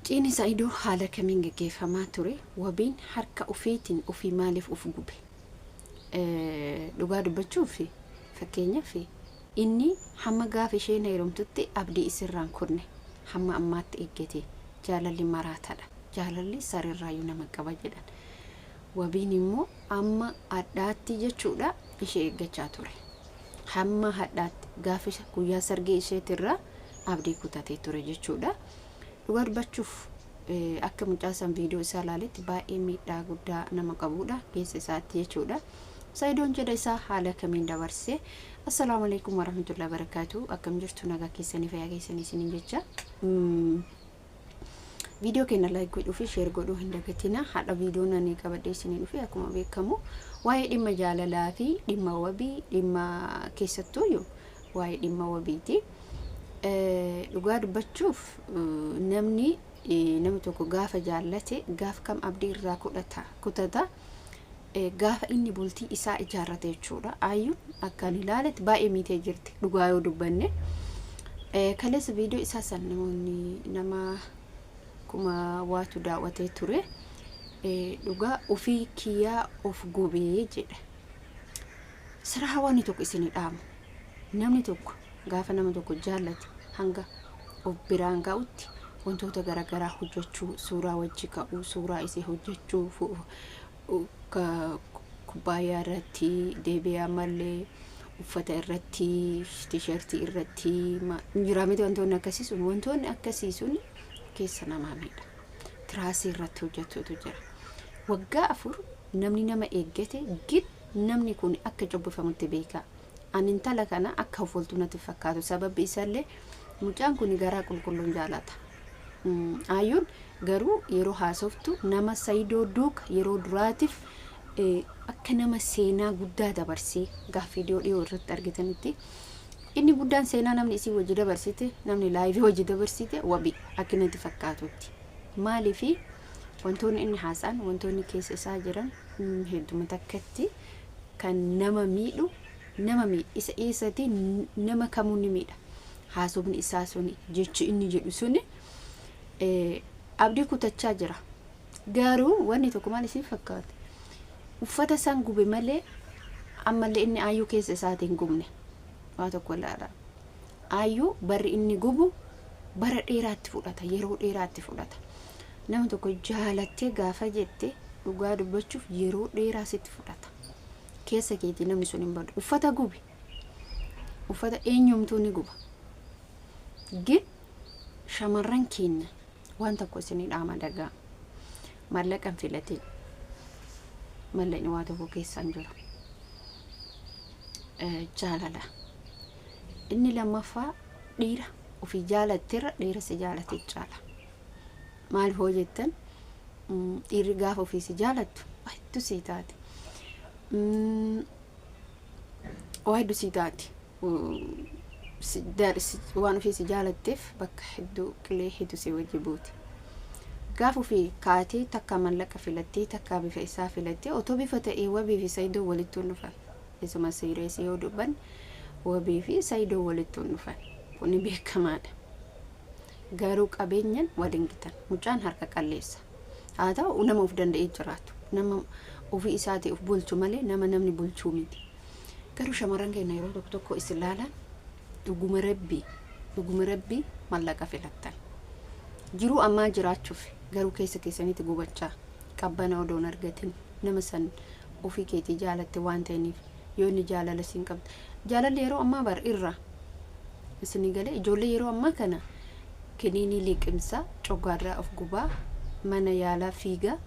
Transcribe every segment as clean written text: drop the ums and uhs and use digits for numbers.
Ciini Sa'idoo haala kamiin geggeeffamaa ture? Wabiin harka ufiitiin ufii maaliif uf gube? Dhugaa dubbachuuf fakkeenyaaf inni hamma gaafa isheen heerumtutti abdii isirraa hin kunne hamma ammaatti eeggate. Jaalalli maraatadha. Jaalalli sareerraayyuu nama qaba jedhan. Wabiin immoo amma hadhaatti jechuudha ishee eeggachaa ture. Hamma hadhaatti gaafa guyyaa sargii isheetirraa abdii kutatee ture jechuudha. Dhugaa dubbachuuf akka mucaa san viidiyoo isaa ilaaletti baay'ee miidhaa guddaa nama qabuudha keessa isaatti jechuudha. Sayidoon jedha isaa haala kamiin dabarse. Assalaamu alaikum warahmatullahi wabarakatuh. Akkam jirtu nagaa keessanii fayyaa keessanii isiniin jecha. Viidiyoo keenya like godhuu fi share godhuu hin dagatina. Haadha viidiyoon ani qabadhee isinii dhufe akkuma beekamu waa'ee dhimma jaalalaa fi dhimma wabii dhimma keessattuuyyuu waa'ee dhimma wabiiti. Dhugaa dubbachuuf namni namni tokko gaafa jaallate gaaf kam abdii irraa kudhata kutata gaafa inni bultii isaa ijaarrate jechuudha. Ayyuun akkaan ilaaletti baay'ee miitee jirti dhugaa yoo dubbanne. Kaleessa viidiyoo isaa san namoonni nama kuma waatu daawwatee ture. Dhugaa ofii kiyyaa of gubee jedha. Siraa wanni tokko isinii dhaamu. Namni tokko gaafa nama tokko jaallate hanga of biraan ga'utti wantoota garaagaraa hojjechuu, suuraa wajji ka'uu, suuraa isii hojjechuu, kubbaayyaa irratti deebi'ee ammallee uffata irratti, tisheertii irratti jira miti wantoonni akkasii sun wantoonni akkasii sun keessa namaa miidha. Tiraasii irratti hojjetuutu jira. Waggaa 4 namni nama eeggate gid namni kun akka cubbifamutti beeka. Ani intala kana akka ofoltu natti fakkaatu sababbi isallee mucaan kun garaa qulqulluun jaalata. Ayyuun garuu yeroo haasoftu nama Sayidoo duuka yeroo duraatiif akka nama seenaa guddaa dabarsee gaaf viidiyoo dhiyoo irratti argitanitti inni guddaan seenaa namni isii wajji dabarsite namni laayivii wajji dabarsite wabi akka natti fakkaatutti. Maaliifi wantoonni inni haasa'an wantoonni keessa isaa jiran hedduma takkatti kan nama miidhu nama miidha isa eessati nama kamuu ni miidha haasofni isaa suni jechi inni jedhu suni abdii kutachaa jira garuu wanni tokko maal isin fakkaate uffata san gube malee ammallee inni aayyuu keessa isaatiin gubne waa tokko ilaala aayyuu barri inni gubu bara dheeraatti fudhata yeroo dheeraatti fudhata nama tokko jaalattee gaafa jette dhugaa dubbachuuf yeroo dheeraa sitti fudhata. Keessa keetii namni sun hin badu. Uffata gubi. Uffata eenyumtuu ni guba. Gin shamarran keenya waan tokko isinii dhaama dagaa. Maallaqa hin filatin. Maallaqni waa tokko keessa hin jiru. Jaalala. Inni lammaffaa dhiira ofii jaalatterra dhiira si jaalate caala. Maal hoo jettan dhiirri gaafa ofii si jaalattu waa hedduu sii taate. Waa hedduu sii taate. Waan ofii si jaalatteef bakka hedduu qilee hedduu si wajji buute. Gaafa ofii kaatee takka mallaqa filattee takka bifa isaa filattee otoo bifa ta'ee wabii fi sayidoo walitti hin dhufan. Isuma siireesii yoo dubban wabii fi sayidoo walitti hin dhufan. Kuni beekamaadha. Garuu qabeenyan wal hin gitan. Mucaan harka qalleessa. Haa ta'u nama of danda'ee jiraatu. Nama ofii isaatii of bulchu malee nama namni bulchuu miti. Garuu shamarran keenya yeroo tokko tokko isin laalan dhuguma rabbii dhuguma rabbii mallaqa filattan. Jiruu ammaa jiraachuuf garuu keessa keessanitti gubachaa qabbana odoo hin argatin nama san ofii keetii jaalatte waan ta'iniif yoo inni jaalala siin qabde jaalalli yeroo ammaa bar irra Isinii galee ijoollee yeroo ammaa kana kiniinii liqimsaa coggaarraa of gubaa mana yaalaa fiigaa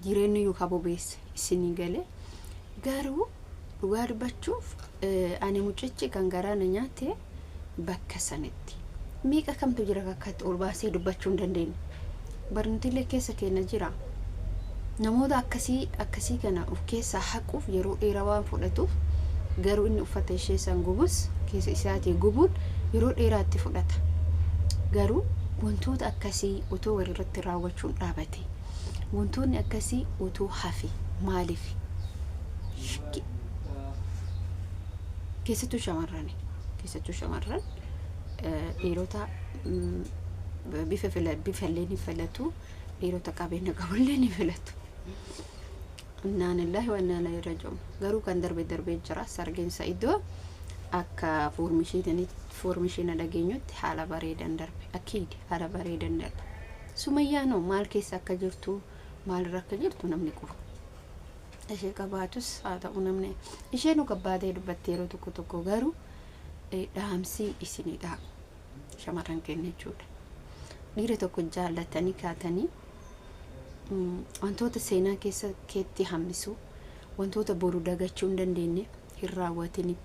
jireenyi iyyuu ka bobeesse isinii galee garuu dhugaa dubbachuuf ani mucichi kan garaa na nyaate bakka sanitti meeqa kamtu jira kakkatti ol baasee dubbachuu hin dandeenye barnootillee keessa keenya jira namoota akkasii akkasii kana of keessaa haquuf yeroo dheeraa waan fudhatuuf garuu inni uffata ishee san gubus keessa isaatii gubuun yeroo dheeraa itti fudhata. Garuu wantoota akkasii otoo walirratti raawwachuun dhaabate wantoonni akkasii otoo hafe maaliif keessattuu shamarran keessattuu shamarran dhiirota Bifa bifallee ni filatu, dhiirota qabeenya qabullee ni filatu. Innaa lillaahi wa innaa ilaihi raaji'uun. Garuu kan darbe darbee jira. Sargeen Sa'idoo akka foormishiina dhageenyutti haala bareedan darbe. Akiidi haala bareedan darbe. Sumayyaanoo maal keessa akka jirtu, maalirra akka jirtu namni quba ishee qabaatus haa ta'u, namni ishee nu qabbaatee dubbatte yeroo tokko tokko. Garuu dhaamsi isinii dhaamu, shamarran keenya jechuudha. Dhiira tokko jaallatanii kaatanii wantoota seenaa keessa keetti hambisu, wantoota boru dagachuu hin dandeenye hin raawwatini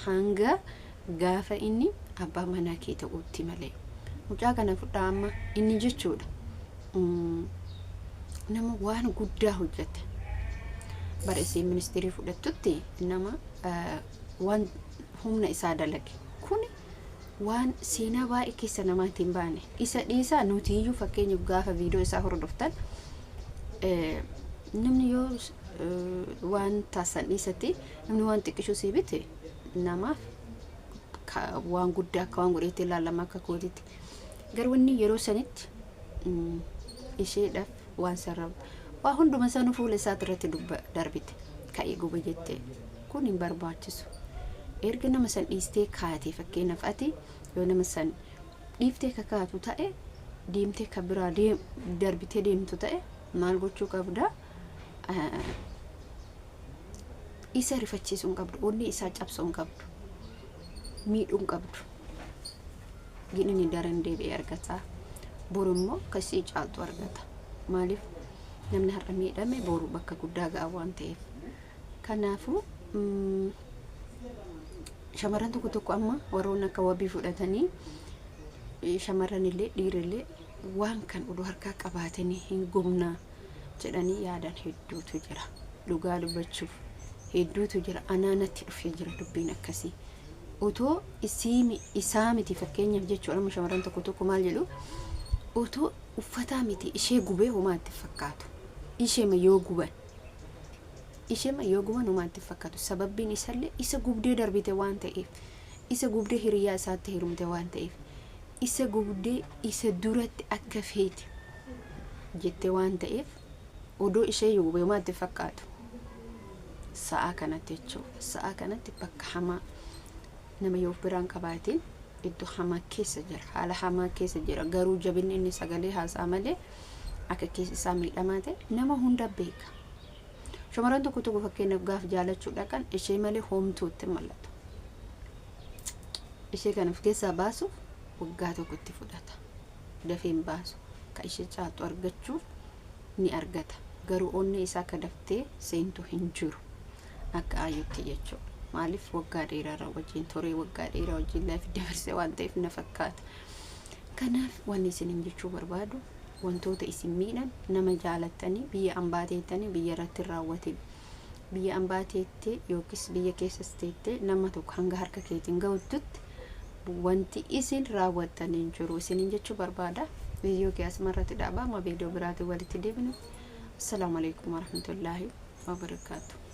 hanga gaafa inni abbaa manaa kee ta'utti malee. Mucaa kana fudhaa amma inni jechuudha. Nama waan guddaa hojjete. Bara isiin ministirii fudhattutti nama waan humna isaa dalage. Kuni waan seenaa baay'ee keessa namaatti hin baane. Isa dhiisaa, nuti iyyuu fakkeenyaaf gaafa viidiyoo isaa hordoftan, namni yoo waan taasisan dhiisatti, namni waan xiqqishuu sii bite namaaf waan guddaa akka waan godheetti ilaalama akka kootitti. Garuu inni yeroo sanitti isheedhaaf waan sarara waa hunduma sanuu fuula isaati irratti dubba darbite ka'ee guba jette, kun hin barbaachisu. Erga nama san dhiistee kaate, fakkeenyaaf ati yoo nama san dhiiftee ka kaatu ta'e, deemtee ka biraa darbitee deemtu ta'e, maal gochuu qabda? Isa rifachiisuu hin qabdu, onnee isaa cabsuu hin qabdu, miidhuu hin qabdu. Inni daran deebi'ee argata. Boru immoo kasii caaltu argata. Maaliif, namni har'a miidhame boru bakka guddaa ga'a waan ta'eef. Kanaafuu shamarran tokko tokko amma warroonni akka wabii fudhatanii, shamarran illee dhiirri waan kan oduu harkaa qabaatanii hin gubnaa jedhanii yaadan hedduutu jira. Dhugaa dubbachuuf hedduutu jira. Anaanatti dhufee jira dubbiin akkasii. Otoo isii isaa miti, fakkeenyaaf jechuudha, amma shamarran tokko tokko maal jedhu, otoo uffataa miti ishee gubee homaa itti fakkaatu. Isheema yoo guban, isheema yoo guban homaa itti fakkaatu. Sababbiin isallee isa gubdee darbite waan ta'eef, isa gubdee hiriyaa isaatti heerumte waan ta'eef, isa gubdee isa duratti akka feete jette waan ta'eef, odoo ishee yoo gubee homaa itti fakkaatu. Sa'aa kanatti jechuudha. Sa'aa kanatti bakka hamaa nama yoo of biraan qabaatiin iddoo hamaa keessa jira. Haala hamaa keessa jira. Garuu jabinni inni sagalee haasaa malee akka keessi isaa miidhamaa ta'e nama hunda beeka. Shamarran tokko tokko fakkeenyaaf gaaf jaalachuu dhaqan ishee malee homtuu itti mul'atu. Ishee kan of keessaa baasuuf waggaa tokko itti fudhata. Dafee hin baasu. Ka ishee caaltu argachuuf ni argata. Garuu onnee isaa akka daftee seentu hin jiru. Akka ayyutti jechuudha. Maaliif, waggaa dheeraarra wajjin turee, waggaa dheeraa wajjin life dabarse waan ta'eef na fakkaata. Kanaaf wanni isinin jechuu barbaadu, wantoota isin miidhan nama jaalattanii biyya ambaa teettanii biyya irratti hin raawwatin. Biyya ambaa teettee yookiis biyya keessas teettee nama tokko hanga harka keetiin ga'uttutti wanti isin raawwattan hin jiru isinin jechuu barbaada. Viidiyoo kee asuma irratti dhaabaa, amma viidiyoo biraatiin walitti deebinu. Assalaamu alaikum warahmatullaahi wabarakaatu.